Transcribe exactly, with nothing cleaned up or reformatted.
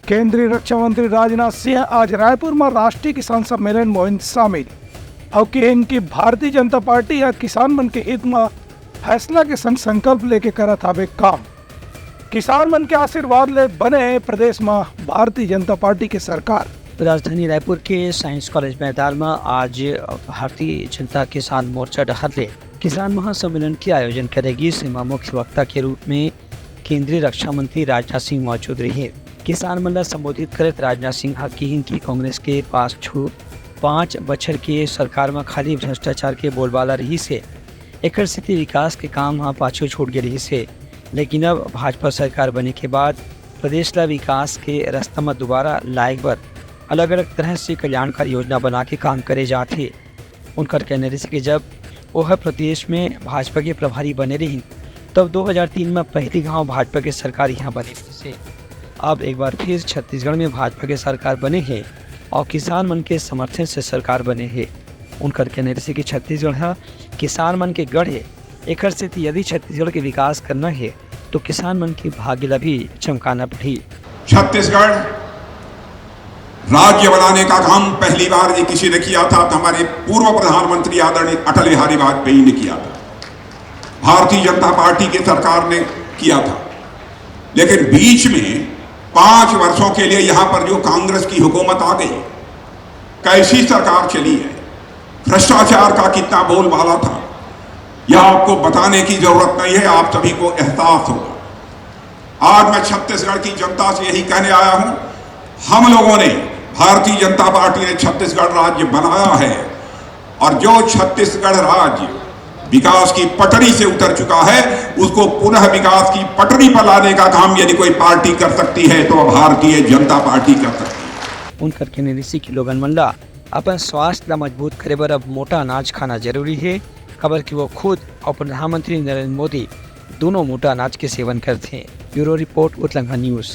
केंद्रीय रक्षा मंत्री राजनाथ सिंह आज रायपुर म राष्ट्रीय किसान सम्मेलन म होइस शामिल। अउ कहिन कि भारतीय जनता पार्टी ह किसान मन के हित म फैसला के संग संकल्प लेके करत हावे काम। किसान मन के आशीर्वाद ले बने प्रदेश म भारतीय जनता पार्टी के सरकार। राजधानी रायपुर के साइंस कॉलेज मैदान म आज भारतीय जनता किसान मोर्चा डहर ले किसान महासम्मेलन के आयोजन करे गिस। एमा मुख्य वक्ता के रूप में केंद्रीय रक्षा मंत्री राजनाथ सिंह मौजूद रहिन। किसान मन ला संबोधित करत राजनाथ सिंह ह किहिन कि कांग्रेस के पास छू पाँच बछर के सरकार म खाली भ्रष्टाचार के बोलबाला रहिस हे, एकर सेती विकास के काम ह पाछू छूट गे रहिस हे। लेकिन अब भाजपा सरकार बने के बाद प्रदेश ला विकास के रास्ता म दोबारा लाए बर अलग-अलग तरह से कल्याणकारी योजना बना के काम करे जात हे। उनकर कहना रहिस कि जब ओह प्रदेश में भाजपा के प्रभारी बने रहिन, तब दो हज़ार तीन में पहली घाव भाजपा के सरकार यहाँ बने रहिस हे। अब एक बार फिर छत्तीसगढ़ में भाजपा के सरकार बने हे और किसान मन के समर्थन से सरकार बने हे। उनकर कहना रहिस कि छत्तीसगढ़ ह किसान मन के गढ़ हे, एकर सेती यदि छत्तीसगढ़ के विकास करना हे, तो किसान मन के भाग्य ला भी चमकाना पड़ही। छत्तीसगढ़ राज्य बनाने का काम पहली बार ये किसी ने किया था, तो हमारे पूर्व प्रधानमंत्री आदरणीय अटल बिहारी वाजपेयी ने किया था, भारतीय जनता पार्टी की सरकार ने किया था। लेकिन बीच में पांच वर्षों के लिए यहां पर जो कांग्रेस की हुकूमत आ गई, कैसी सरकार चली है, भ्रष्टाचार का कितना बोलबाला था, यह आपको बताने की जरूरत नहीं है, आप सभी को एहसास होगा। आज मैं छत्तीसगढ़ की जनता से यही कहने आया हूं, हम लोगों ने, भारतीय जनता पार्टी ने छत्तीसगढ़ राज्य बनाया है और जो छत्तीसगढ़ राज्य विकास की पटरी से उतर चुका है, उसको पुनः विकास की पटरी पर लाने का काम यदि कोई पार्टी कर सकती है, तो वह भारतीय जनता पार्टी कर सकती है। उनकर कहना रहिस कि लोगन मन ला अपन स्वास्थ्य ला मजबूत करे बर अब मोटा अनाज खाना जरूरी हे, काबर कि वो खुद और प्रधानमंत्री नरेंद्र मोदी दोनों मोटा अनाज के सेवन करथे। Bureau report, Utlangha news.